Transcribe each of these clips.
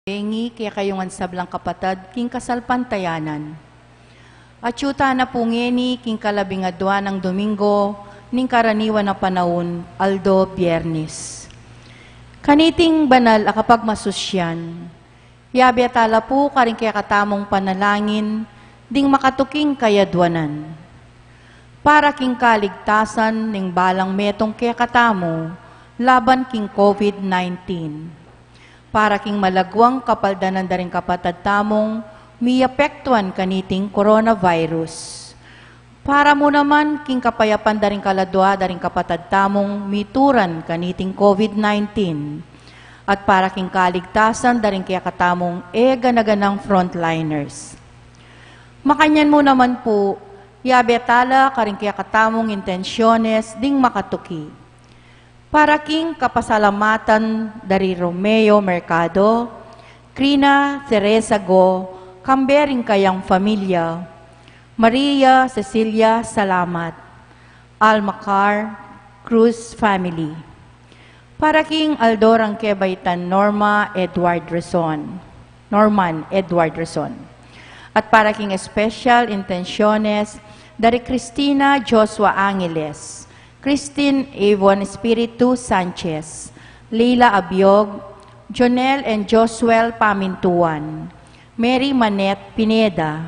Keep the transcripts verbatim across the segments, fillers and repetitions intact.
Bengi kekayu ngan sablang kapatad king kasalpantayanan. Atyu tana pu ngeni king kalabing adua nang Domingo ning karaniwan a panaun, aldo Biernis. Kaniting banal a kapagmasusyan, yabe tala pu karing kekatamung panalangin ding makatuking kayadwanan para king kaligtasan ning balang metung kekatamu laban king COVID nineteen. Para king malagwang kapaldanan da ring kapatad tamung miapektuan kaniting coronavirus. Para mu naman king kapayapan da ring kaladua da ring kapatad tamung mituran kaniting COVID nineteen. At para king kaligtasan da ring kekatamung e gana-ganang frontliners. Makanyan mu naman pu, yabe tala karing kekatamung intensyones ding makatuki. Para king kapasalamatan da ri Romeo Mercado, Crina Teresa Go, kambe ring kayang familia, Maria Cecilia Salamat, Almacar Cruz family. Para king aldo rang kebaitan Norma Edward Reson, Norman Edward Reson. At para king special intensyones da ri Cristina Joshua Angeles, Christine Avon Espiritu Sanchez, Leila Abiog, Jonel and Josuel Pamintuan, Mary Manette Pineda,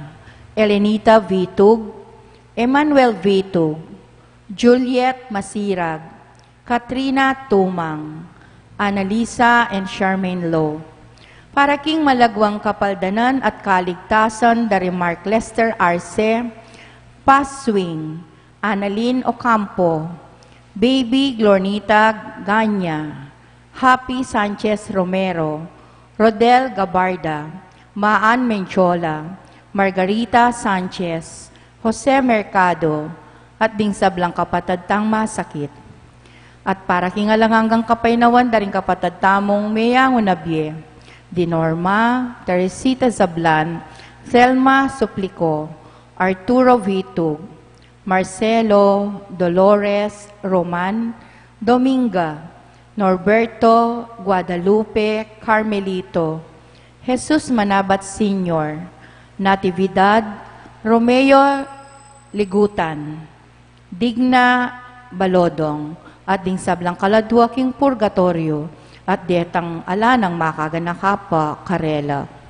Elenita Vitug, Emmanuel Vitug, Juliet Masirag, Katrina Tumang, Annalisa and Charmaine Lo. Para king malagwang kapaldanan at kaligtasan da ri Mark Lester Arce, Paswing, Annalyn Ocampo, Baby Glornita Ganya, Happy Sanchez Romero, Rodel Gabarda, Maan Menchola, Margarita Sanchez, Jose Mercado, at ding sablang kapatad tang masakit. At para king alang anggang kapaynawan da ring kapatad tamung meyangu na bie, di Norma, Teresita Zablan, Thelma Suplico, Arturo Vitug, Marcelo, Dolores, Roman, Dominga, Norberto, Guadalupe, Carmelito, Jesus Manabat Senior, Natividad, Romeo Ligutan, Digna Balodong, at ding sablang kaladua king purgatoryo, at detang ala nang makaganaka pa karela.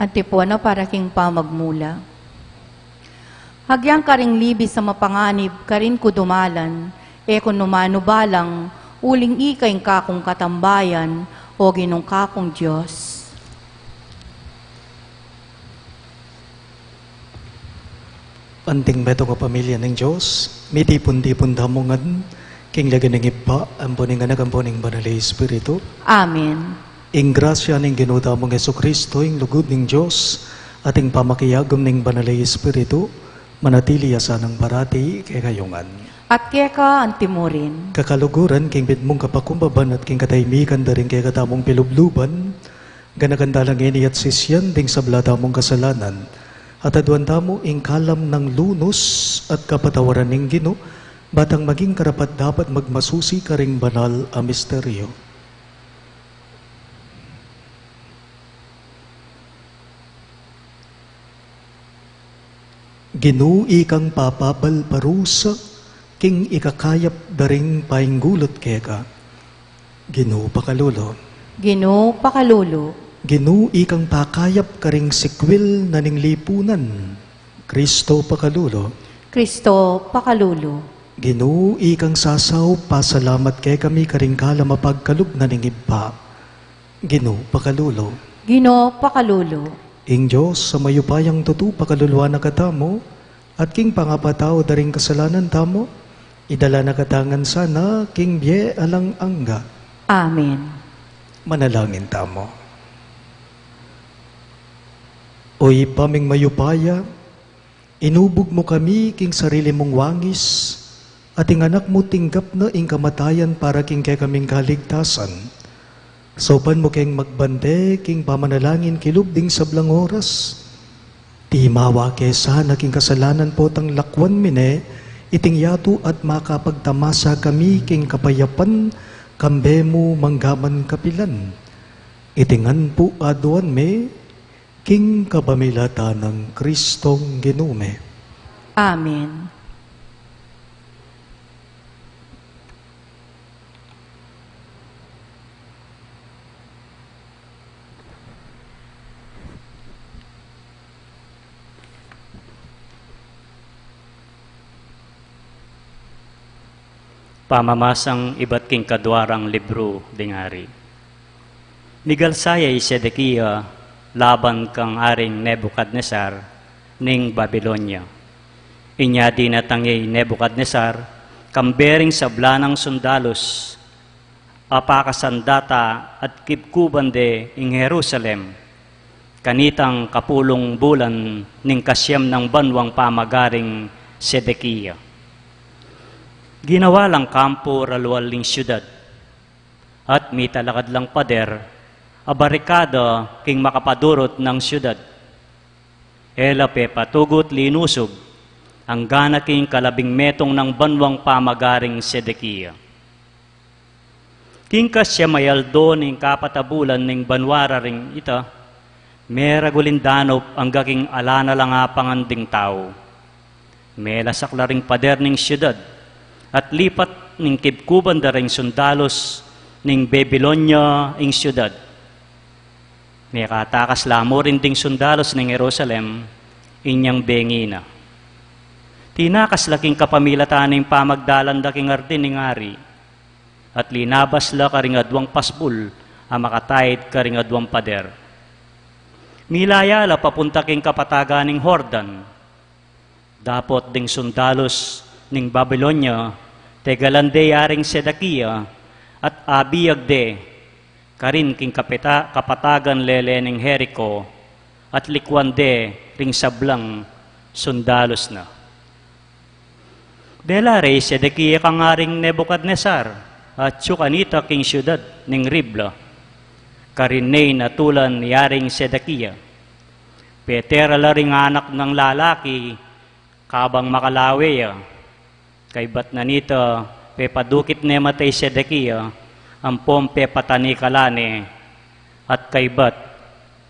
Antipona para king pamagmula. Agyang karing libis a mapanganib, karin ku dumalan, e ku nu manubalang, uling ika ing kakung katambayan, o Ginung kakung Dios. Anting metung a pamilya ning Dios, mitipun-tipun tamu ngan, king lagyu ning Ibpa, ampo ning Anak, ampo ning Banal a Espiritu. Amen. Ing grasya ning Ginu tamung Jesucristo, ing lugud ning Dios, at ing pamakiagum ning Banal a Espiritu, manatili ya sanang parati kekayu ngan. At keka antimurin. Kakaluguran, king mitmung kapakumbaban at king katahimikan da ring kekatamung pilubluban, ganakan da la ngeni at sisian ding sabla tamung kasalanan, at aduan tamu ing kalam nang lunus at kapatawaran ning Ginu, ba tang maging karapat-dapat magmasusi karing banal a misteryo. Ginu, ikang papabal parusa king ikakayap da ring painggulut keka. Ginu, pakalulu. Ginu, pakalulu. Ginu, ikang pakayap karing sikwil na ning lipunan. Kristo, pakalulu. Kristo, pakalulu. Ginu, ikang sasaup pasalamat kekami karing kalam a pagkalub na ning Ibpa. Ginu, pakalulu. Ginu, pakalulu. Ing Dios a mayupayang tutu pakaluluan na katamu, at king pangapatawad da ring kasalanan tamu, idala na katamu ngan sana king bie alang angga. Amen. Manalangin tamu. O Ibpa ming mayupaya, inubug mu kami king sarili mung wangis, at ing Anak mu tinggap na ing kamatayan para king kekaming kaligtasan. Saupan mu keng magbante king pamanalangin kilub ding sablang oras. Timawa ke sana king kasalanan potang lakwan mi ne iting yatu at makapagtamasa kami king kapayapan kambe mu manggaman kapilan. Iti ngan pu aduan mi king kapamilatan nang Kristong Ginu mi. Amen. Pamamasang ibat king kadua rang libru ding Ari. Migalsa ya i Sedekia laban kang Aring Nebukadnesar ning Babilonia. Inya dinatang ya i Nebukadnesar kambe ring sabla nang sundalus a pakasandata at kibkuban de ing Jerusalem, kanitang kapulung bulan ning kasiam nang banwang pamagaring Sedekia. Ginawa lang kampu ralual ning siudad, at mitalakad lang pader a barikada king makapadurut nang siudad. E la pepatugut linusub anggana king kalabing metung nang banwang pamagaring Sedekia. King kasiam a aldo ning kapat a bulan ning banwa ra ring ita, meragul ing danup angga king ala na lang apangan ding tau. Melasak la ring pader ning siudad, at lipat ning kibkuban da ring sundalus ning Babilonia ing siudad. Mekatakas la mu rin ding sundalus ning Jerusalem, inyang bengi na. Tinakas la king kapamilatan ning pamagdalan da king ardin ning ari, at linabas la karing aduang pasbul a makataid karing aduang pader. Milaya la papunta king kapatagan ning Jordan. Dapot ding sundalus ning Babilonia, tegalan de i Aring Sedekia, at abiag de karin king kapita-, kapatagan lele ning Jerico, at likuan de ring sablang sundalus na. Dela re i Sedekia kang Aring Nebukadnesar, atyu kanita king siudad ning Ribla. Karin ne natulan i Aring Sedekia. Petera la ring anak nang lalaki, kabang makalawe ya. Kaybat na nita, pepadukit ne mata i Sedekia, ampong pepatanikala ne, at kaybat,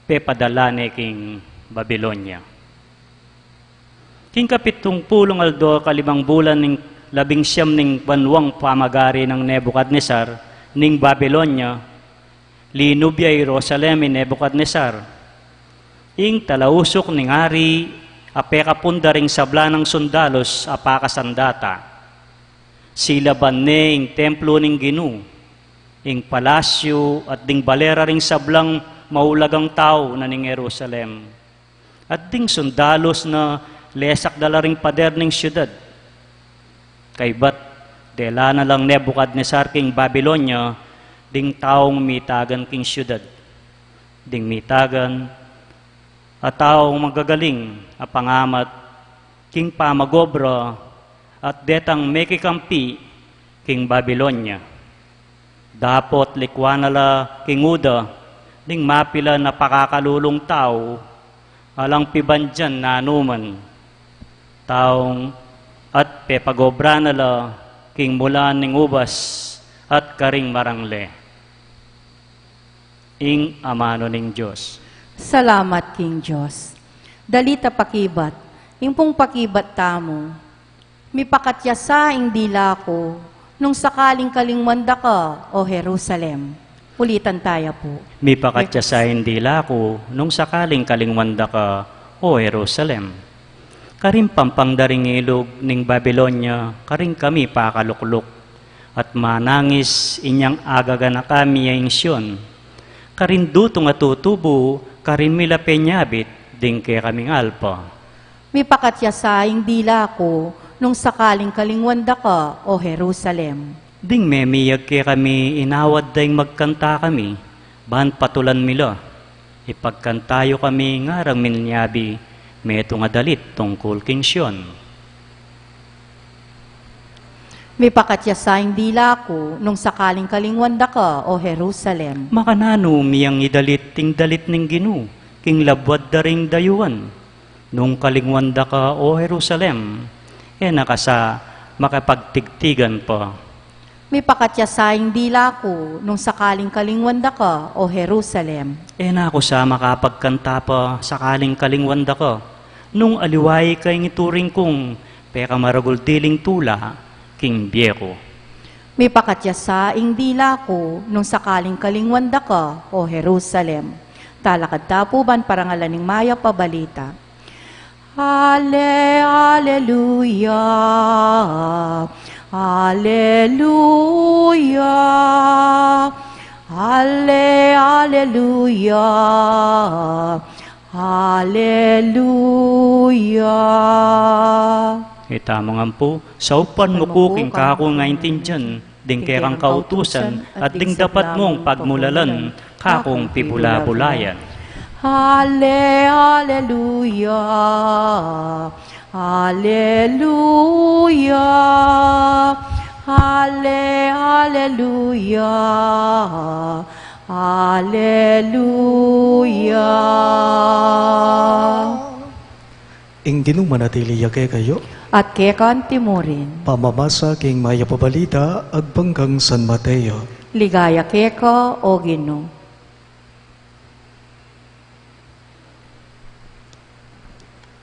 pepadala ne king Babilonia. King kapitung pulung aldo, kalimang bulan ning labing siam ning banwang pamagari nang Nebukadnesar ning Babilonia, linub ya i Jerusalem i Nebukadnesar. Ing talausuk ning ari a pekapun da ring sabla nang sundalus a pakasandata. Silaban ne ing templo ning Ginu, ing palasyu at ding bale ra ring sablang maulagang tau na ning Jerusalem. At ding sundalus na lesak da la ring pader ning siudad. Kaybat, dela na lang Nebucadnezzar king Babilonia ding taung mitagan king siudad. Ding mitagan a taung magagaling a pangamat king pamagobra at detang mekikampi king Babilonia. Dapot likuan na la king uda ding mapilan a pakakalulung tau, alang pibandian nanuman taung at pepagobra na la king mulan ning ubas at karing marangle. Ing amanu ning Dios. Salamat king Dios. Dalit a pakibat, ing pung pakibat tamu. Mipakatya sa ing dila ku, nung sakaling kalingwan da ka, O Jerusalem. Ulitan taya pu. Mipakatya sa ing dila ku, nung sakaling kalingwan da ka, O Jerusalem. Karing pampang da ring ilug ning Babilonia, karing kami pakalukluk, at manangis inyang agaganaka mi ya ing Sion. Karing dutung a tutubu, karin mi la penyabit ding kekaming alpa. Mipakatya sa ing dila ku, nung sakaling kalingwan da ka, O Jerusalem. Ding memiyag kekami inawad da ing magkanta kami, ban patulan mi la. Ipagkanta yu kami ngarang minyabi, metung a dalit tungkul king Sion. Mipakatya sa ing dila ku, nung sakaling kalingwan da ka, O Jerusalem. Makananu mi yang idalit ing dalit ning Ginu, king labuad da ring dayuan? Nung kalingwan da ka, O Jerusalem, e na ka sa makapagtigtigan pa. Mipakatya sa ing dila ku, nung sakaling kalingwan da ka, O Jerusalem. E na ku sa makapagkanta pa, sakaling kalingwan da ka. Nung aliwa ika ing ituring kung pekamaragul diling tula king bie ku. Mipakatya sa ing dila ku, nung sakaling kalingwan da ka, O Jerusalem. Talakad ta pu ban parangalan ing mayap a balita. Ale, aleluya, aleluya, ale, aleluya, aleluya. Itamu ngan pu, saupan mu ku king kakung aintindian ding kekang kautusan at ding dapat mung pagmulalan, kakung pibula-bulayan. Ale, aleluya, aleluya, ale, aleluya, aleluya. Ing Ginu manatili ya kekayu. At keka antimurin. Pamamasa king mayap a balita agpang kang San Mateo. Ligaya keka, O Ginu.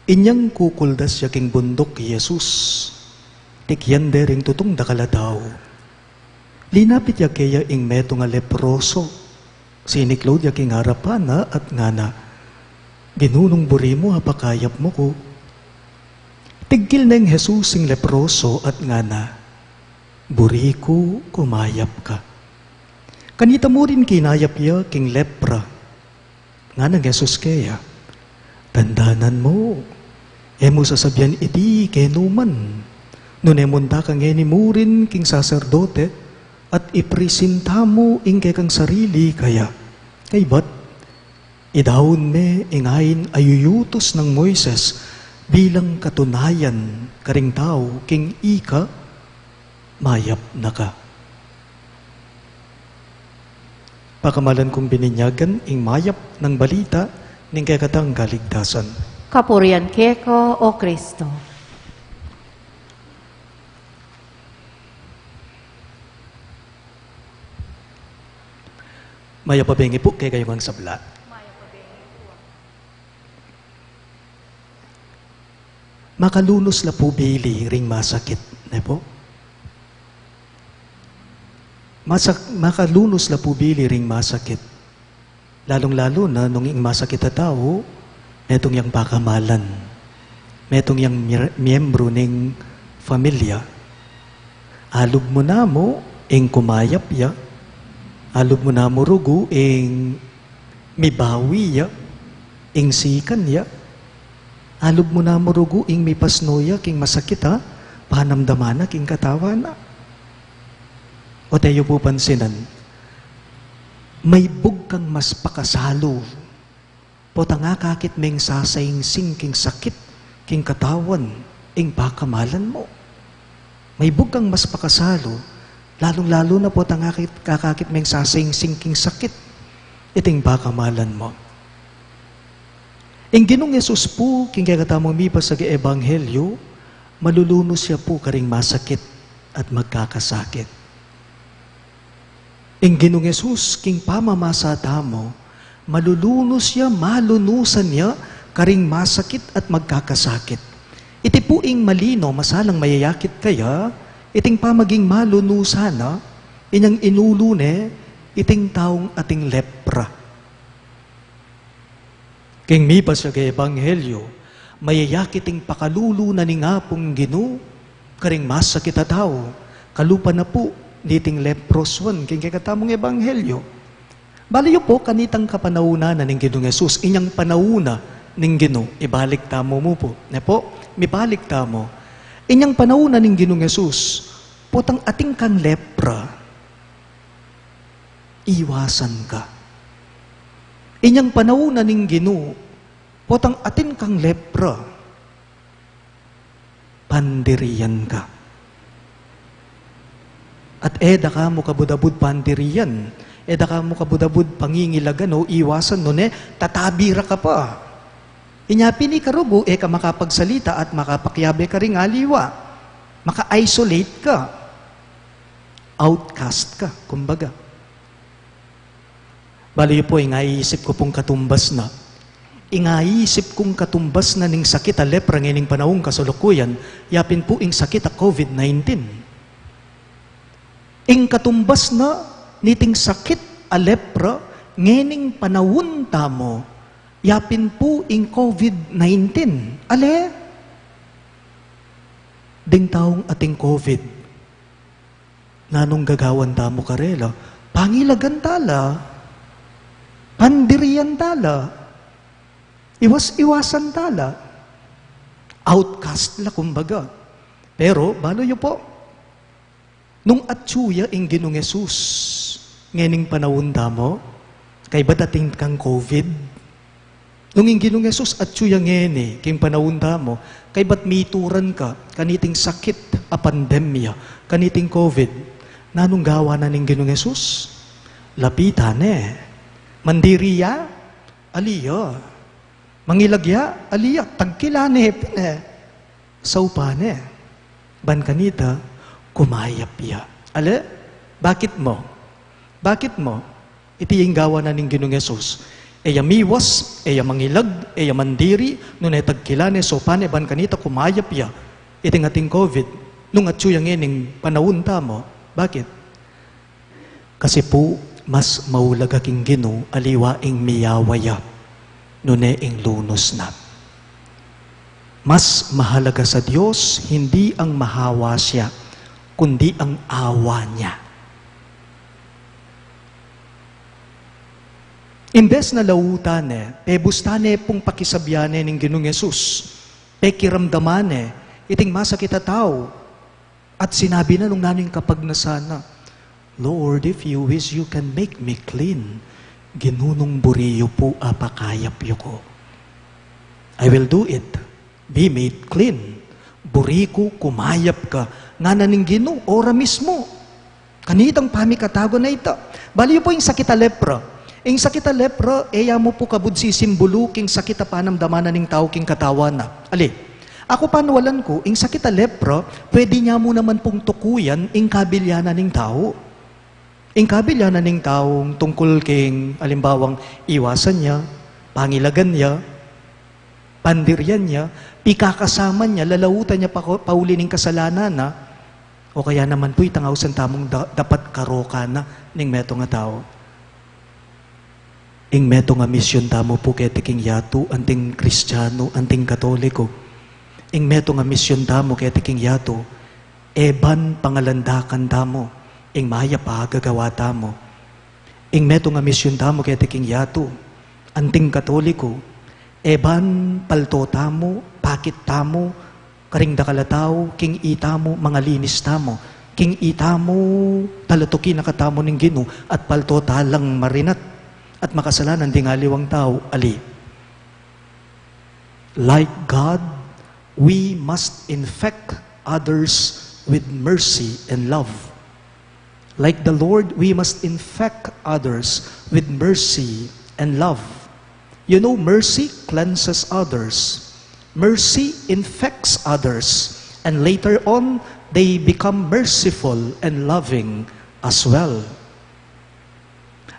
Inyang kukuldas ya king bunduk i Jesus, tikyan de ring tutung dakal a tau. Linapit ya keya ing metung a leproso, siniklaud ya king arapan na at ngana, "Ginu, nung buri mu, apakayap mu ku." Tigkil neng Jesus ing leproso at ngana, "Buri ku, kumayap ka." Kanita mu rin kinayap ya king lepra. Nganang Jesus keya, "Tandanan mu, e mu sasabian iti kenu man, nune munta ka ngeni murin king saserdote at ipresinta mu ing kekang sarili kaya. Kaybat, idaun me ing ain a yuyutus nang Moises bilang katunayan karing tau king ika mayap na ka." Pakamalan kung bininyagan ing mayap nang balita ning kekatang kaligtasan. Kapurian keka, O Kristo. Mayap a bengi pu kekayu ngan sabla. Makalunus la pu bili ring masakit, ne pu? Masak-, makalunus la pu bili ring masakit. Lalung-lalu na nung ing masakit a tau, Metung yang pakamalan, metung yang mir-, miyembru ning familia, alub mu namu ing kumayap ya, alub mu namu rugu ing mibawi ya, ing sikan ya, alub mu namu rugu ing mipasnu ya king masakit a panamdaman na king katawan na. O, teyu pu pansinan, maibug kang mas pakasalu potang akakit meng sasaingsing king sakit king katawan ing pakamalan mu. Maibug kang mas pakasalu, lalung-lalu na potang akit, akakit meng sasaingsing king sakit iting pakamalan mu. Ing Ginung Jesus pu, king kekatamung mibasa king Ebanghelyo, malulunus ya pu karing masakit at magkakasakit. Ing Ginung Jesus, king pamamasa tamu, malulunus ya, malunusan ya karing masakit at magkakasakit. Iti pu ing malino, masalang mayayakit kaya, iting pamaging malunusan na, inyang inulu ne iting taung ating lepra. King mibasa king Ebanghelyo, mayayakit ing pakalulu na ning Apung Ginu karing masakit a tau, kalupa na pu niting leproswan king kekatamung Ebanghelyo. Balu yu pu, kanitang kapanaunan na ning Ginung Jesus, inyang panaunan ning Ginu, ibalik tamu mu pu, ne pu, mibalik tamu. Inyang panaunan na ning Ginung Jesus, potang atin kang lepra, iwasan ka. Inyang panaunan na ning Ginu, potang atin kang lepra, pandirian ka. At e da ka mu kabud-abud pandirian, e da ka mu kabud-abud pangingilagan o iwasan, nune tatabi ra ka pa. Inya pin ika rugu, e ka makapagsalita at makapakiabe karing aliwa. Maka-isolate ka. Outcast ka, kumbaga. Balu yu pu, ing aisip ku pung katumbas na, ing aisip kung katumbas na ning sakit a lepra ngening panaun kasalukuyan, yapin pu ing sakit a COVID nineteen. Ing katumbas na niting sakit a lepra ngening panaun tamu, yapin pu ing COVID nineteen. Ale, ding taung ating COVID, nanung gagawan tamu karela? Pangilagan tala, pandirian tala, iwas-iwasan tala, outcast la, kumbaga. Pero, balu yu pu, nung atyu ya ing Ginung Jesus ngening panaun tamu, kaybat atin kang COVID, nung ing Ginung Jesus atyu ya ngeni king panaun tamu, kaybat mituran ka kaniting sakit a pandemya, kaniting COVID, nanung gawan na ning Ginung Jesus? Lapitan ne. Mandiri ya? Ali ya. Mangilag ya? Ali ya. Tagkilan ne pin e. Saupan ne. Ban kanita, kumayap ya. Ale? Bakit mu? Bakit mu? Iti ing gawan na ning Ginung Jesus. E ya miwas, e ya mangilag, e ya mandiri, nune tagkilan ne, saupan ne, ban kanita kumayap ya iting ating COVID, nung atyu ya ngening panaun tamu. Bakit? Kasi pu, mas maulaga king Ginu aliwa ing miyawa ya, nune ing lunus na. Mas mahalaga sa Dios, hindi ang mahawa siya, kundi ang awa niya. Imbes na lautan ne, pebustan ne pung pakisabyan ne ning Ginung Jesus, pekiramdaman ne iting masakit a tau, at sinabi na nung nanu ing kapagnasan na, "Lord, if you wish, you can make me clean." Ginu, nung buri yu pu, apakayap yu ku. "I will do it. Be made clean." Buri ku, kumayap ka. Ngana ning Ginu, ora mismu. Kanitang pamikatagun a ita. Balu yu pu ing sakit a lepra. Ing sakit a lepra, e ya mu pu kabud sisimbulu king sakit a panamdaman na ning tau king katawan na. Ali, aku, paniwalan ku, ing sakit a lepra, pwede ne mu naman pung tukuyan ing kabilyanan ning tau. Ing kabilyanan ning taung tungkul king, alimbawang, iwasan ya, pangilagan ya, pandirian ya, pikakasaman ya, lalautan ya pa-, pauli ning kasalanan na, o kaya naman pu itang ausan tamung da-, dapat karokan na ning metung a tau. Ing metung a misyun tamu pu keti king yatu, anting Kristiyanu, anting Katoliko. Ing metung a misyun tamu keti king yatu, e ban pangalandakan tamu ing mayap a gagawa tamu. Ing metung a misyun tamu keti king yatu, anting Katoliko, e ban palto tamu, pakit tamu, karing dakal a tau, king itamu, mangalinis tamu, king itamu, talatuki na katamu ning Ginu, at palto talang marinat, at makasalanan ding aliwang tau, ali. Like God, we must infect others with mercy and love. Like the Lord, we must infect others with mercy and love. You know, mercy cleanses others. Mercy infects others. And later on, they become merciful and loving as well.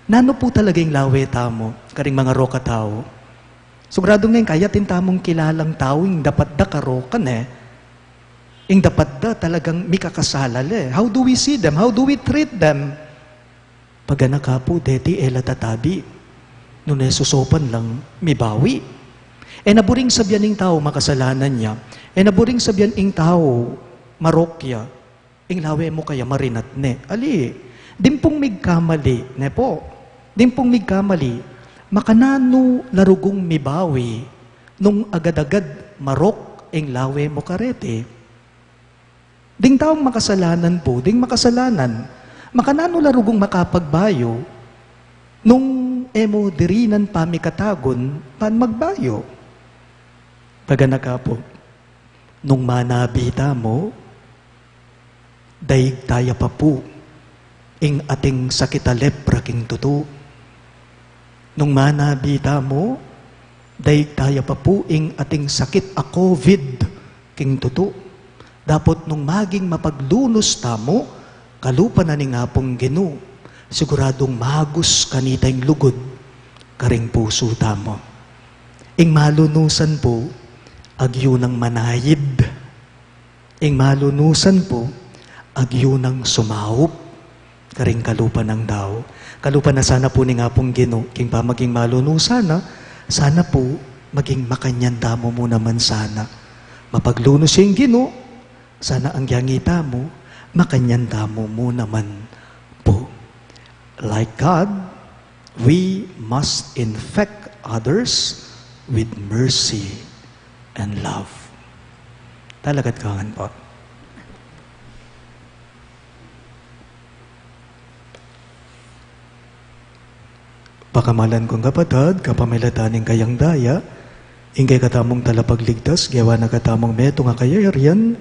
Nanu pu talaga ing lawe tamu karing mangarok a tau? Siguradu ngan kaya atin tamung kilalang tau ing dapat da karokan e. Ing dapat da talagang mikakasala le. How do we see them? How do we treat them? Paganaka pu, deti e la tatabi. Nune susopan lang mibawi. E na buring sabian ing tau makasalanan ya. E na buring sabian ing tau marok ya. Ing lawe mu kaya marinat ne. Ali, dimpung migkamali, ne pu? Dimpung migkamali, makananu la rugung mibawi nung agad-agad marok ing lawe mu kareti? Ding taung makasalanan pu, ding makasalanan, makananu la rugung makapagbayu nung e mu dirinan pamikatagun ban magbayu? Paganaka pu, nung manabi tamu, daig taya pa pu ing ating sakit a lepra king tutu. Nung manabi tamu, daig taya pa pu ing ating sakit a covid king tutu. Dapot nung maging mapaglunus tamu, kalupa na ning Apung Ginu, siguradung magus kanita ing lugud karing pusu tamu. Ing malunusan pu, agyu nang manayib. Ing malunusan pu, agyu nang sumaup karing kalupa nang tau. Kalupa na sana pu ning Apung Ginu king pamaging malunusan na, sana pu maging makanyan tamu mu naman sana. Mapaglunus ing Ginu, sana anggyang itamu, makanyan tamu mu naman pu. Like God, we must infect others with mercy and love. Talakad kayu ngan pu. Pakamalan kung kapatad, kapamilatan ning kayang daya, ing kekatamung talapagligtas, gewa na katamung metung a kayarian,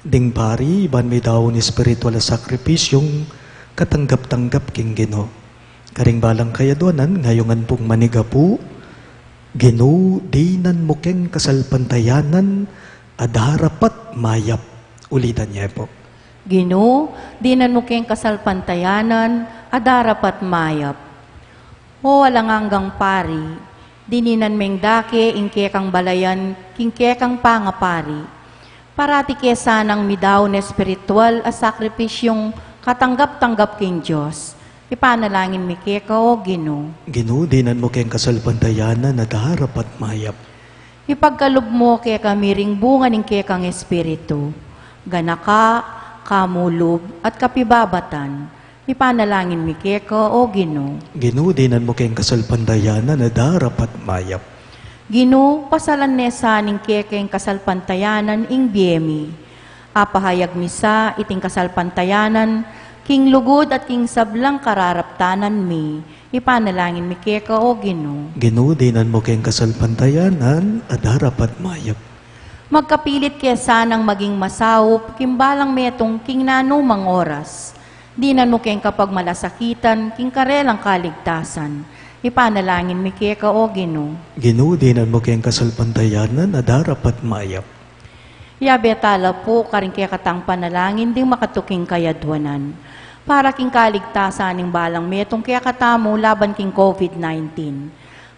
ding pari, ban midaun espiritual a sakripisyung katanggap-tanggap king Ginu. Karing balang kayadwanan, ngayungan pung manigapu, Ginu, dinan mu keng kasalpantayanan a darapat mayap. Ulitan ye pu. Ginu, dinan mu keng kasalpantayanan a darapat mayap. O alang anggang pari, dininan meng dake ing kekang balayan king kekang pangapari. Parati ke sanang midaun espiritual a sakripisyung katanggap-tanggap king Dios. Ipanalangin mi keka, O Ginu. Ginu, dinan mu keng kasalpantayanan a darapat mayap. Ipagkalub mu kekami ring bunga ning kekang Espiritu, ganaka, kamulub, at kapibabatan. Ipanalangin mi keka, O Ginu. Ginu, dinan mu keng kasalpantayanan a darapat mayap. Ginu, pasalan ne sa ning kekeng kasalpantayanan ing bie mi. Apahayag mi sa iting kasalpantayanan king lugud at king sablang kararaptanan mi. Ipanalangin mi keka, O Ginu. Ginu, dinan mu keng kasalpantayanan a darapat mayap. Magkapilit ke sanang maging masaup king balang metung king nanumang oras. Dinan mu keng kapagmalasakitan king karelang kaligtasan. Ipanalangin mi keka, O Ginu. Ginu, dinan mu keng kasalpantayanan a darapat mayap. Yabe tala pu karing kekatang panalangin ding makatuking kayadwanan. Para king kaligtasan ning balang metung kekatamu laban king covid nineteen.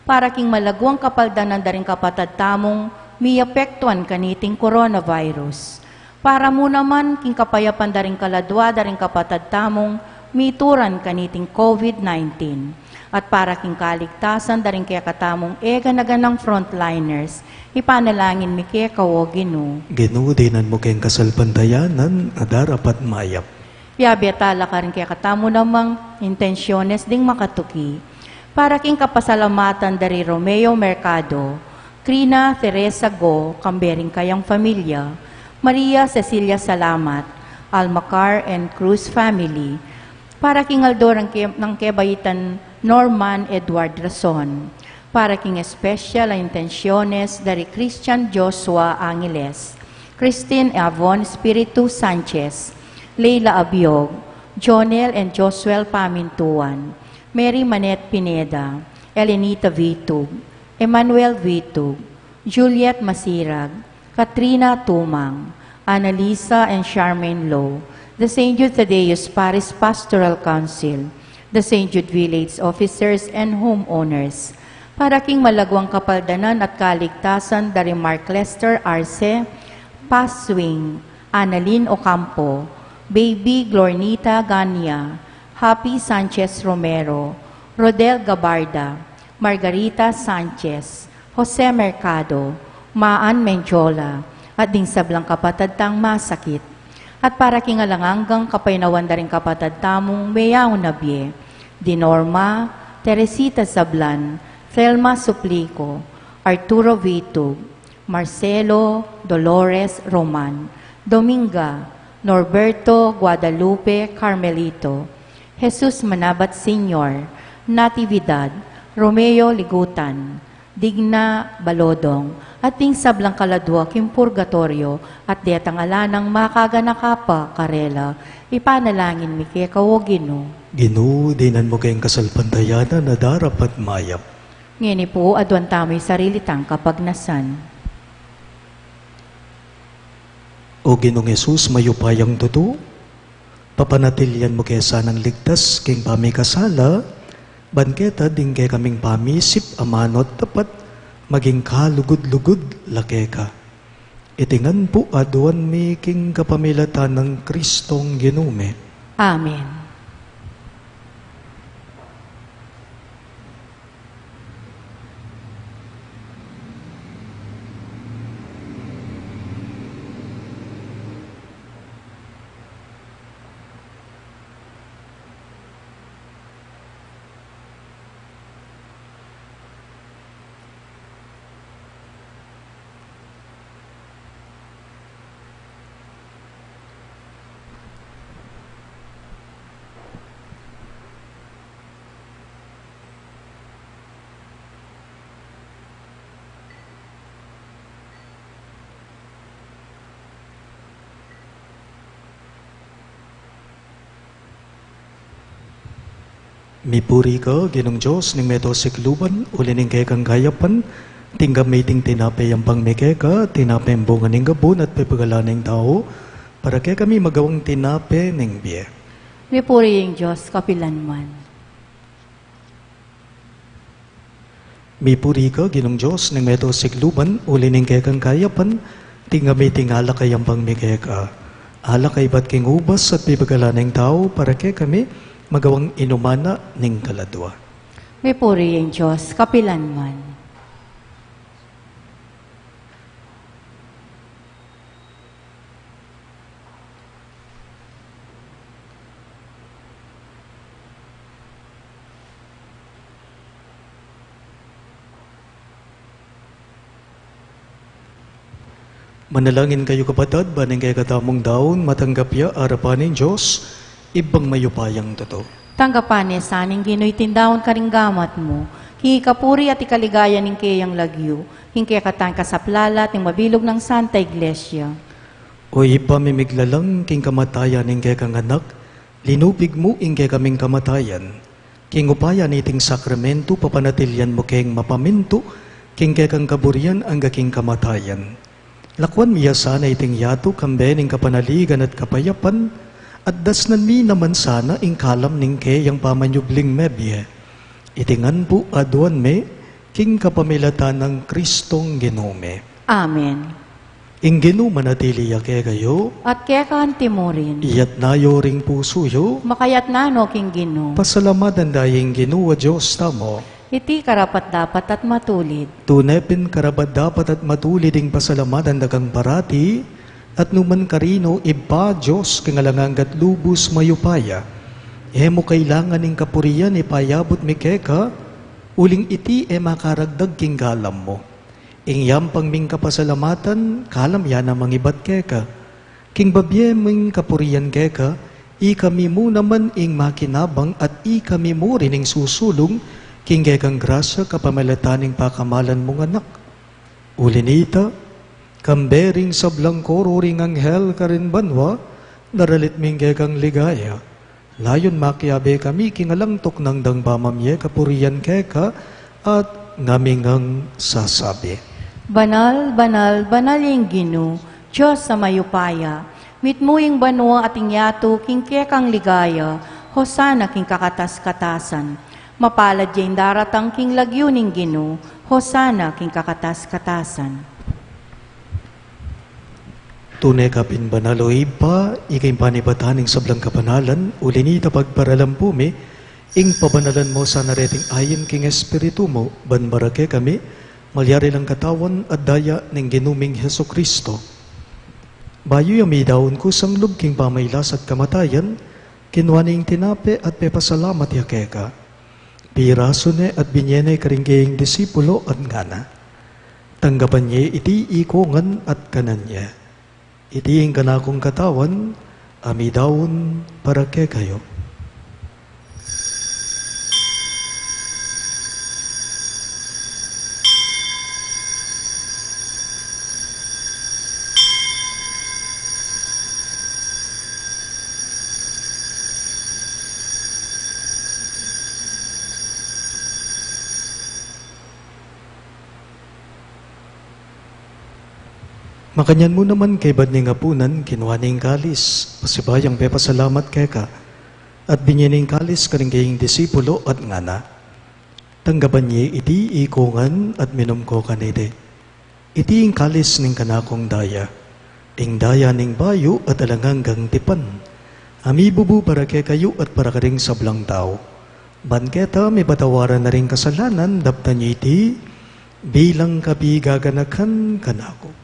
Para king malaguang kapaldanan da ring kapatad tamung miapektuan kaniting coronavirus. Para mu naman king kapayapan da ring kaladua da ring kapatad tamung mituran kaniting COVID nineteen, at para king kaligtasan daring kekatamung e gana-ganang frontliners, ipanalangin mi keka, O Ginu. Ginu, dinan mu keng kasalpantayanan a darapat mayap. Yabe tala karing kekatamu namang intensyones ding makatuki. Para king kapasalamatan da ri Romeo Mercado, Crina Teresa Go, kambe ring kayang familia, Maria Cecilia Salamat, Almacar and Cruz family, para king aldo nang ke-, nang kebaitan Norman Edward Rason, para king espesyal a intensyones da ri Christian Joshua Angeles, Christine Avon Espiritu Sanchez, Leila Abiog, Jonel and Josuel Pamintuan, Mary Manette Pineda, Elenita Vitug, Emmanuel Vitug, Juliet Masirag, Katrina Tumang, Annalisa and Charmaine Low, the Saint Jude Thaddeus Parish Pastoral Council, the Saint Jude Village officers and homeowners. Para king malagwang kapaldanan at kaligtasan da ri Mark Lester Arce, Paswing, Annalyn Ocampo, Baby Glornita Gania, Happy Sanchez Romero, Rodel Gabarda, Margarita Sanchez, Jose Mercado, Maan Mendiola, at ding sablang kapatad tang masakit. At para king alang anggang kapaynawan da ring kapatad tamung meyaun a bie, di Norma, Teresita Sablan, Thelma Suplico, Arturo Vitug, Marcelo, Dolores Roman, Dominga, Norberto, Guadalupe, Carmelito, Jesus Manabat Senior, Natividad, Romeo Ligutan, Digna Balodong, at ding sablang kaladua king purgatoryo, at detang ala nang makaganaka pa karela, ipanalangin mi keka, O Ginu. Ginu, dinan mu keng kasalpantayanan a darapat mayap. Ngeni pu, aduan tamu ing sarili tang kapagnasan. O Ginung Jesus, mayupayang tutu, papanatilian mu ke sanang ligtas king pamikasala, ban keta ding kekaming pamisip a manu at tapat, maging kalugud-lugud la keka. Iti ngan pu aduan mi king kapamilatan nang Kristong Ginu mi. Amen. Mipuri ka, Ginung Dios ning meto sikluban, uli ning kekang kayapan, tinggap mi iting tinape yampang mi keka, tinapeng bunga ning gabun at pepagalan ning tau, para kekami magawang tinape ning bie. Mipuri ing Dios kapilanman. Mipuri ka, Ginung Dios ning meto sikluban, uli ning kekang kayapan, tinggap mi iting alak a yampang mi keka. Alak a ibat king ubas at pepagalan ning tau, para kekami magawang inuman na ning kaladua. Mipuri ing Dios kapilanman. Manalangin kayu, kapatad, ban ing kekatamung daun matanggap ya arapan ning Dios, Ibpang mayupayang tutu. Tanggapan ne sa ning Ginu iting daun karing gamat mu, king ikapuri at ikaligaya ning keyang lagyu, king kekatang kasaplalan at ning mabilug nang Santa Iglesia. O Ibpa mi miglalang, king kamatayan ning kekang Anak, linupig mu ing kekaming kamatayan. King upaya niting sakramentu, papanatilian mu keng mapamintu, king kekang kaburian angga king kamatayan. Lakuan mi ya sana iting yatu kambe ning kapanaligan at kapayapan, at dasnan mi naman sana ing kalam ning keyang pamanyubling mebie. Iti ngan pu aduan mi, king kapamilatan nang Kristong Ginu mi. Amen. Ing Ginu manatili ya kekayu. At keka antimurin. Iyatas yu ring pusu yu. Makayatas no king Ginu. Pasalamatan da ing Ginu a Dios tamu. Iti karapat-dapat at matulid. Tune pin karapat-dapat at matulid ing pasalamatan da kang parati, at nukarin man, Ibpa, Dios king alang angga at lubus mayupaya. E mu kailangan ing kapurian ipayabut mi keka, uling iti e makaragdag king galang mu. Ing yampang ming kapasalamatan, kalam ya nang ibat keka. King babie ming kapurian keka, ikami mu naman ing makinabang at ikami mu rin ing susulung, king kekang grasya kapamilatan ning pakamalan mung Anak. Uli na nita, kambe ring sablang koro ring anghel karin banua, daralit mi ing kekang ligaya. Layun makiabe kami king alang tuknang dang pamamie kapurian keka, at ngaming sasabi. Banal, banal, banal ing Ginu, Dios a mayupaya. Mitmu ing banua at ing yatu king kekang ligaya, Hosana king kakatas-katasan. Mapalad ya ing daratang king lagyu ning Ginu, Hosana king kakatas-katasan. Tune ka pin banal, o Ibpa, ika ing panibatan ning sablang kabanalan, uli na nita pagparalampu mi, ing pabanalan mu sana reting ain king Espiritu mu, ban bara kekami, malyari lang katawan at daya ning Ginu ming Jesucristo. Bayu ya midaun kusang lub king pamailas at kamatayan, kinua ne ing tinape at pepasalamat ya keka. Pirasu ne at binie ne karing kayang disipulo at ngana. Tanggapan ye iti ikongan at kanan ye. Iti ing kanakung katawan, a midaun para kekayu. Makanyan mu naman kaybat ning apunan, kinua ne ing kalis, pasibayung pepasalamat keka, at binie ne ing kalis karing kayang disipulo at ngana. Tanggapan ye iti ikongan at minum ko kaniti. Iti ing kalis ning kanakung daya. Ing daya ning bayu at alang anggang tipan. A mibubu para kekayu at para karing sablang tau. Ban keta mipatawaran na ring kasalanan, daptan ye iti bilang kapigaganakan kanaku.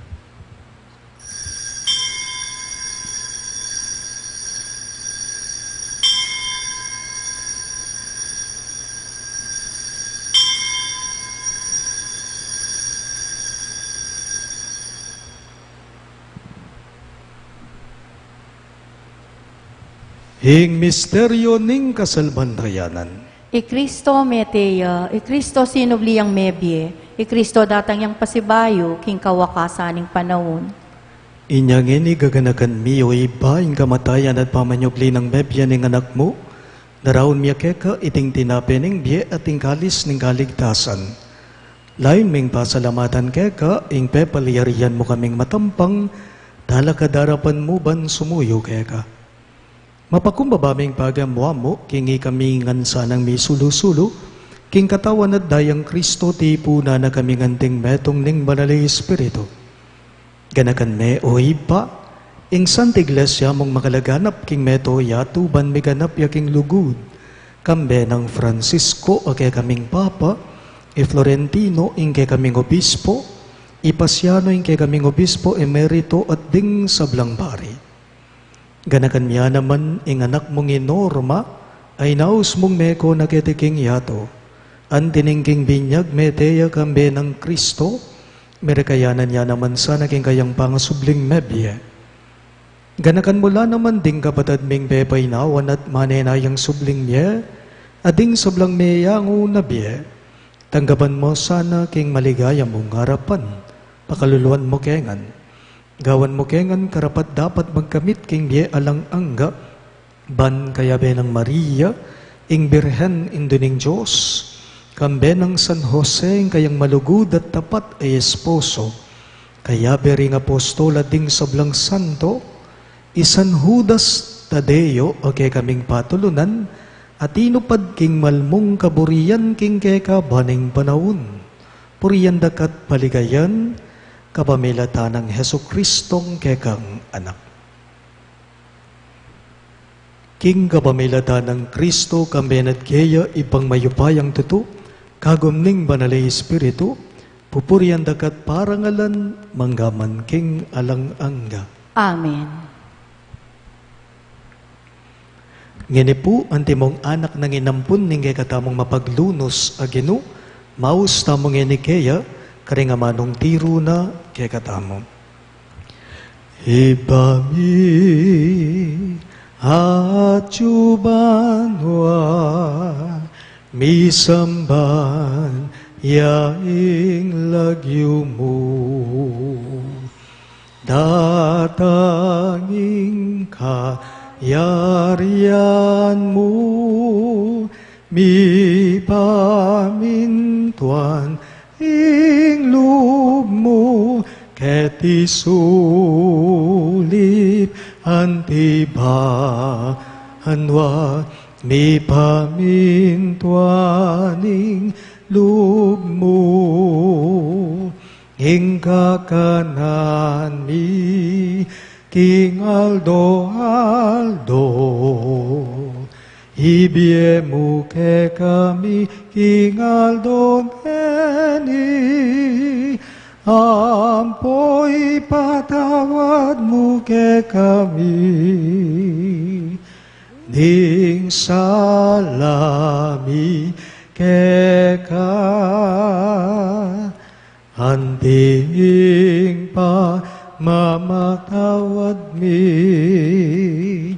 Ing misteryo ning kasalpantayanan. I Kristo mete ya, i Kristo sinubli yang mebie, i Kristo datang yang pasibayu king kawakasan ning panaun. Inya ngeni gaganakan mi, o Ibpa, ing kamatayan at pamanyubli nang mebie ning Anak mu, daraun mi keka iting tinape ning bie at ing kalis ning kaligtasan. Layun ming pasalamatan keka ing pepalyarian mu kaming matampang, talakad arapan mu ban sumuyu keka. Mapakumbaba ming pagamu-amu king ikami ngan sanang misulu-sulu king katawan at dayang Kristo, tipunan na kami ngan ding metung ning Banal a Espiritu. Ganakan me, o Ibpa, ing Santa Iglesia mung makalaganap king mabilug a yatu ban miganap ya king lugud, kambe nang Francisco a kekaming Papa, i Florentino ing kekaming Obispo, i Pasiano ing kekaming Obispo Emerito at ding sablang pari. Ganakan mi ya naman ing anak mung i Norma, a inaus mung meko na keti king yatu. Anti ning king binyag mete ya kambe nang Kristo, merekayanan ya naman sana king kayang pangasubling mebie. Ganakan mu la naman ding kapatad ming pepainawan at manenayang subling mie, at ding sablang meyangu na bie. Tanggapan mu sana king maligaya mung arapan, pakaluluan mu ke ngan. Gawan mu ke ngan karapat-dapat magkamit king bie alang angga, ban kayabe nang Maria, ing Birhen Indu ning Dios, kambe nang San Jose, ing kayang malugud at tapat a esposo, kayabe ring apostol at ding sablang santo, i San Judas Tadeo a kekaming patulunan, a tinupad king malmung kaburian king kekaban ning panaun. Purian da ka't paligayan, Kapamilatan nang Jesucristong kekang Anak. King kapamilatan nang Kristo, kambe na at keya, Ibpang mayupayang tutu, kagum ning Banal a Espiritu, pupurian da ka at parangalan, mangga man king alang angga. Amen. Ngeni pu, antimong anak nang inampun ning kekatamung mapaglunus a Ginu, maus tamu ngeni keya, karing amanung tiru na kekatamu. Ibpa mi, atsu ka banua, misamban ya ing lagyu mu. Datang ing kayarian mu, mipamintuan ing lub mu, keti sulip anti banua, mipamintuan ing lub mu. Ing kakanan mi king aldo-aldo, ibie mu kekami king aldo ngeni, ampo ipatawad mu kekami ding sala mi keka, anti ing pamamatawad mi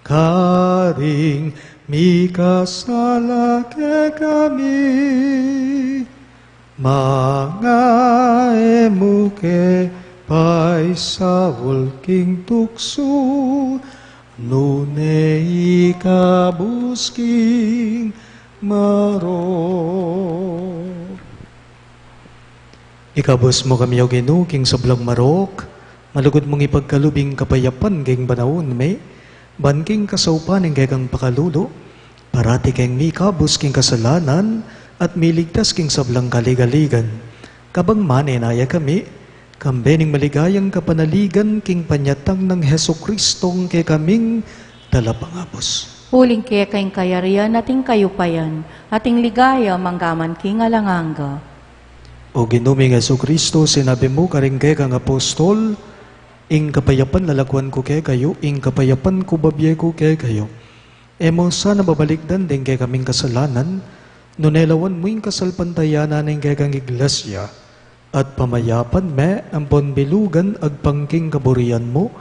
karing mikasala kekami. Manga e mu ke paisaul king tuksu, nune ikabus king marok. Ikabus mu kami, O Ginu, king sablang marok, malugud mung ipagkalub ing kapayapan king panaun mi, ban king kasaupan ning kekang pakalulu, parati keng mikabus king kasalanan, at miligtas king sablang kaligaligan. Kabang manenaya kami, kambe ning maligayang kapanaligan king panyatang nang Jesucristong kekaming Talapangabus. Uling keka ing kayarian at ing kayupayan, at ing ligaya manggaman king alang angga. O Ginu ming Jesucristo, sinabi mu karing kekang apostol, ing kapayapan lalakwan ku kekayu, ing kapayapan ku babie ku kekayu. E mu sana babalikdan ding kekaming kasalanan, nune lawan mu ing kasalpantayanan ning kekang iglesia, at pamayapan me ampon bilugan agpang king kaburian mu,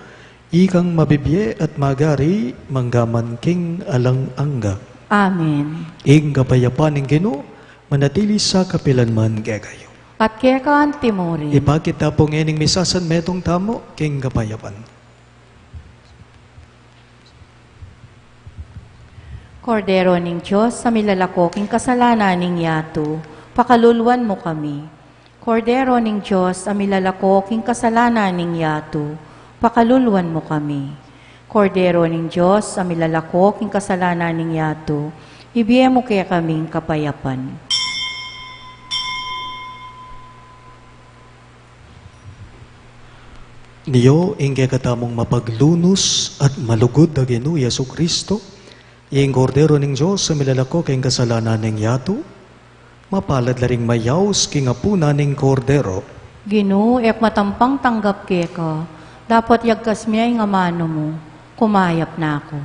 ikang mabibie at magari manggaman king alang angga. Amen. Ing kapayapan ning Ginu manatili sa kapilan man kekayu. At keka antimurin. Ipakit ta pu ngening misasanmetung tamu king kapayapan. Kordero ning Dios, a milalako king kasalanan ning yatu, pakaluluan mu kami. Kordero ning Dios, a milalako king kasalanan ning yatu, pakaluluan mu kami. Kordero ning Dios, a milalako king kasalanan ning yatu, ibie mu kekaming kapayapan. Nio ing kekatamung mapaglunus at malugud a Ginu Jesucristo, ing Kordero ning Dios a milalako king kasalanan ning yatu, mapalad la ring mayaus king apunan ning Kordero. Ginu, e ku matampang tanggap keka, dapot yagkas me ing amanu mu, kumayap na ku.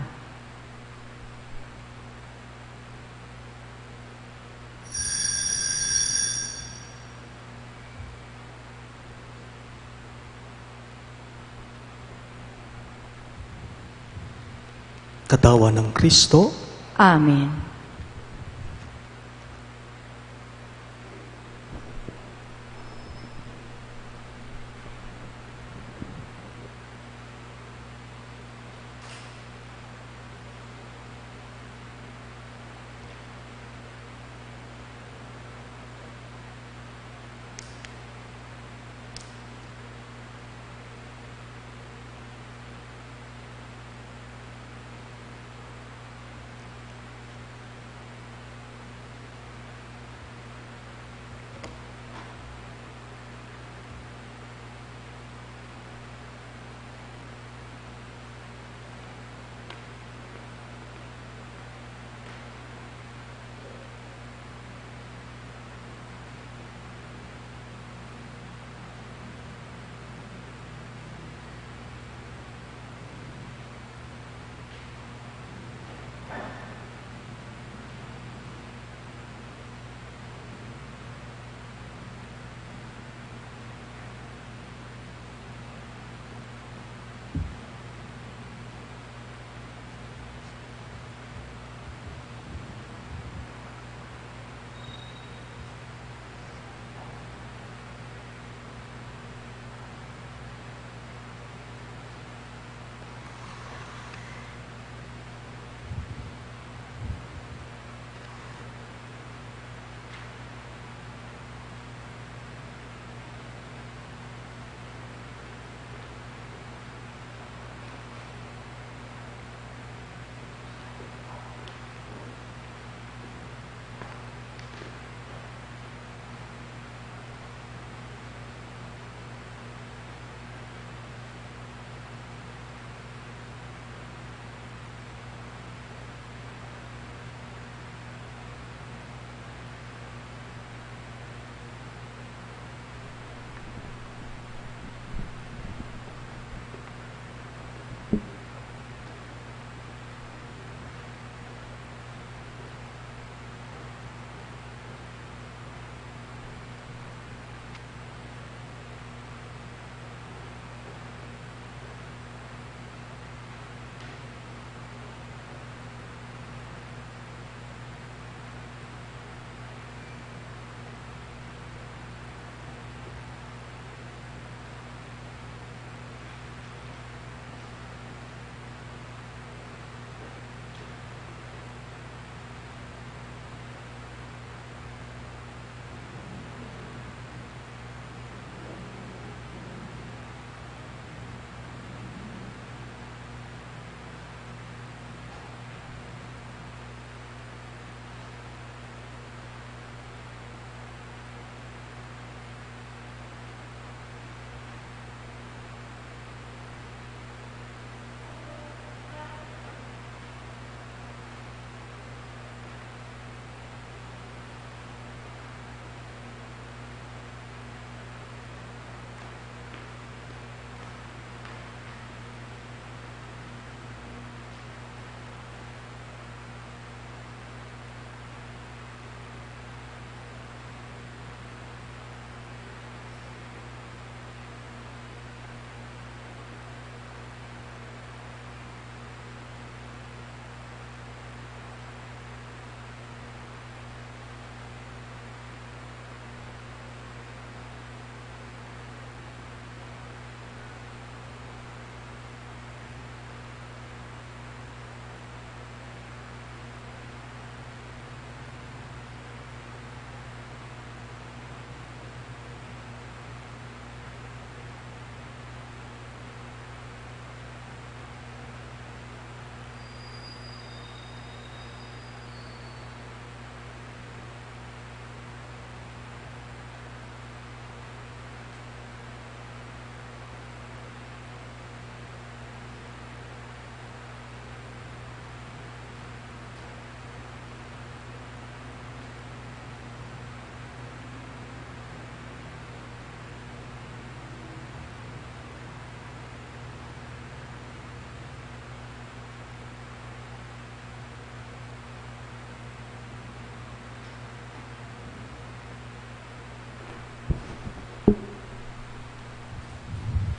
Katawan nang Kristo. Amen.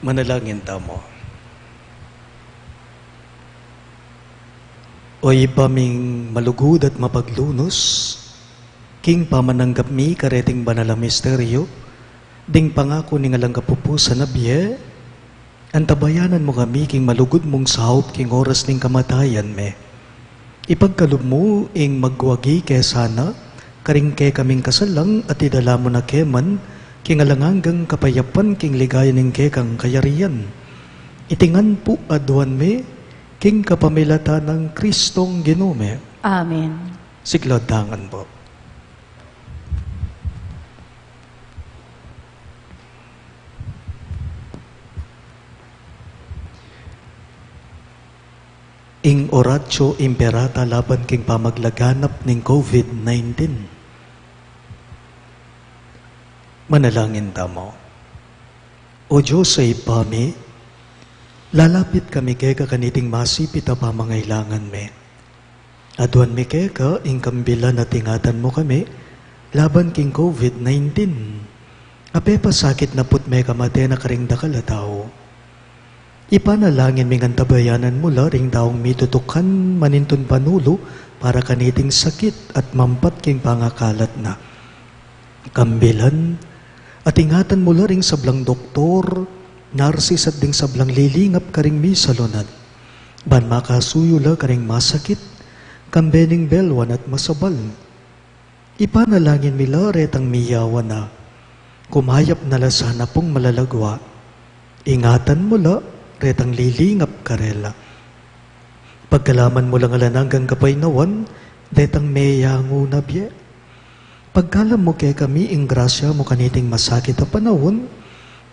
Manalangin tamu. O Ibpa ming malugud at mapaglunus, king pamananggap mi kareting banal a misteryo, ding pangaku ning alang kapupusan a bie, antabayanan mu kami king malugud mung saup king oras ning kamatayan mi. Ipagkalub mu ing magwagi ke sana karing kekaming kasalang at idala mu na keman king alang anggang kapayapan king ligaya ning kekang kayarian. Iti ngan pu aduan mi king kapamilatan nang Kristong Ginu mi. Amen. Siklaud tangan pu. Ing Oratio Imperata laban king pamaglaganap ning COVID nineteen. Manalangin tamu. O Dios a Ibpa mi, lalapit kami keka kaniting masipit a pamangailangan mi. Aduan mi keka ing kambilan at ingatan mu kami laban king COVID nineteen. A pepasakit na pu't mekamate na karing dakal a tau. Ipanalangin ming antabayanan mu la ring taung mitutukan manintun panulu para kaniting sakit at mampat king pangakalat na. Kambilan at ingatan mu la ring sablang doktor, narsis at ding sablang lilingap karing misalunat, ban makasuyu la karing masakit, kambe ning belwan at masabal. Ipanalangin mi la retang miyawan na, kumayap na la sana pung malalagwa. Ingatan mu la retang lilingap karela. Pagkalaman mu lang alang anggang kapaynawan detang meyangu na bie. Pagkalam mu kekami ing grasya mu kaniting masakit a panaun,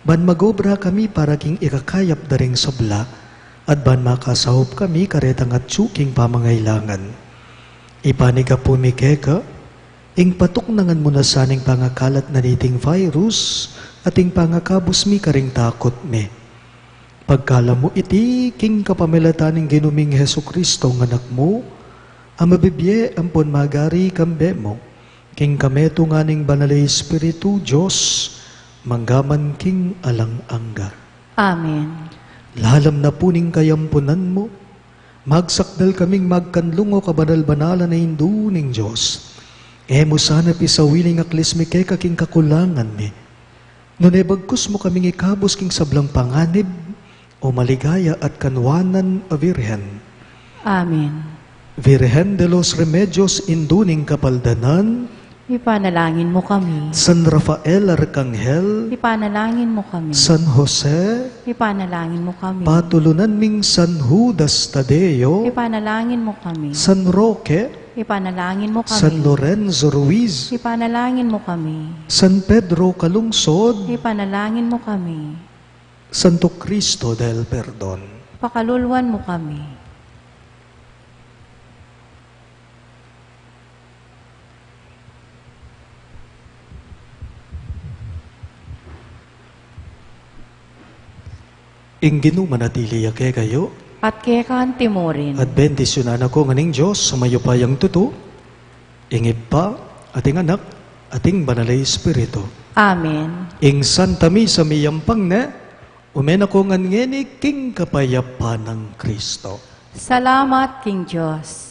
ban mag-obra kami para king ikakayap da ring sabla, at ban makasaup kami karetang atyu king pamangailangan. Ipanyawad mi keka ing patuknangan mu na sana ing pangakalat na niting virus at ing pangakabus mi karing takut mi. Pagkalam mu iti king kapamilatan ning Ginu ming Jesucristo a Anak mu, a mabibie ampon magari kambe mu, king kametungan ning Banal a Espiritu, Dios, mangga man king alang angga. Amen. Lalam na pu ning kayampunan mu, magsakdal kaming magkanlung, o kabanal-banalan a Indu ning Dios. E mu sana pisawili ing aklis mi keka king kakulangan mi, nune bagkus mu kaming ikabus king sablang panganib, o maligaya at kanwanan a Virgen. Amen. Virgen de los Remedios, Indu ning Kapaldanan, ipanalangin mu kami. San Rafael Arkanghel, ipanalangin mu kami. San Jose, ipanalangin mu kami. Patulunan ming San Judas Tadeo, ipanalangin mu kami. San Roque, ipanalangin mu kami. San Lorenzo Ruiz, ipanalangin mu kami. San Pedro Calungsod, ipanalangin mu kami. Santo Cristo del Perdon, pakaluluan mu kami. Ing Ginu manatili ya kekayu. At keka mu rin. At bendisyunan na kayu ngan ning Dios a mayupayang tutu, ing Ibpa, at ing Anak, at ing Banal a Espiritu. Amen. Ing Santa Misa miyampang ne, ume na kayu ngan ngeni king kapayapan nang Kristo. Salamat king Dios.